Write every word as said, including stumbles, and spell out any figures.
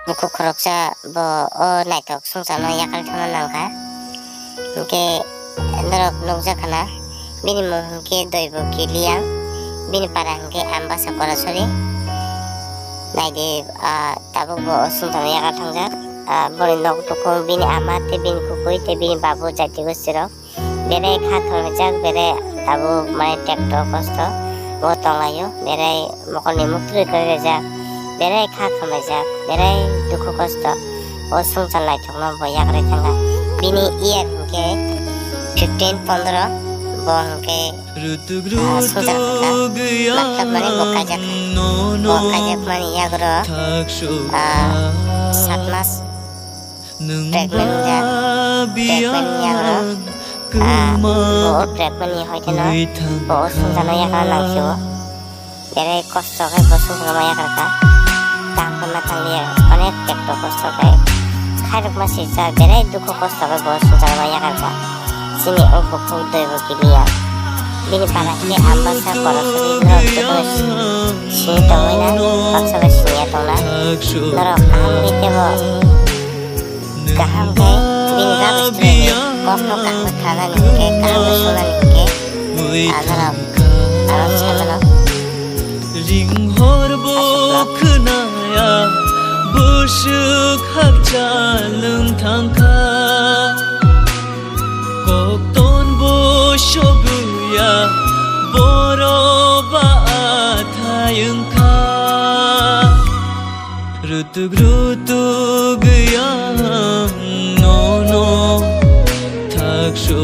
Bukhuk khoroksa bo o naithok swngcharno yakal thangna nangkha. Hinkhe norok nukjakha na, bini mung hinkhe Doibo Kiliang, bini para hinkhe Ambasa Korasori. Naidi, ah, tabuk bo o swngcharno yakal thangjak. Ah, boni nok tukhung, bini ama tei bini kwkwi tei bini babu jati gosti rok. Berai kha khamajak, berai tabuk mane tekto kosto bo tonglaio, berai mokolni muktwi kwrwi rwjak, berai kha khamajak, berai dukhu kosto, o swngchar naithokno bo yakarwi thangkha. Bini year hinkhe fifteen pondro, bo hinkhe, ah, swngchar kha, matlab mane bo kaijak kha. Bo kaijakmani yagro, ah, sat mas pregnant wngjak, pregnant yagra, ah, bo o pregnant ni hoiteno bo o swngcharno yakra nangkhe o. Berai kosto khe bo swngcharno ma yakrwkha. Tangkhe ma tanglia, onek tekto kosto khe. Khairokma sijak, berai dukhu kosto khe bo swngcharno ma yakrwkha. Chini o bukhuk Doibo Kiliang. Bini para khe Ambasa Korasori norok jotono sini tongwi na, baksa bai siniya tongna. Norok kaham ri tebo. Kaham khe bini rubbish tray ni kokno kaham khe khanani hinkhe, kaham khe sunani hinkhe, ah, norok ano sai mano. Ringhor bo khwnaya, bwswk hakcha lwng thangkha. Kokton bo sogwiya, borok ba athai wngkha. Rutuk rutuk yang nono thakso.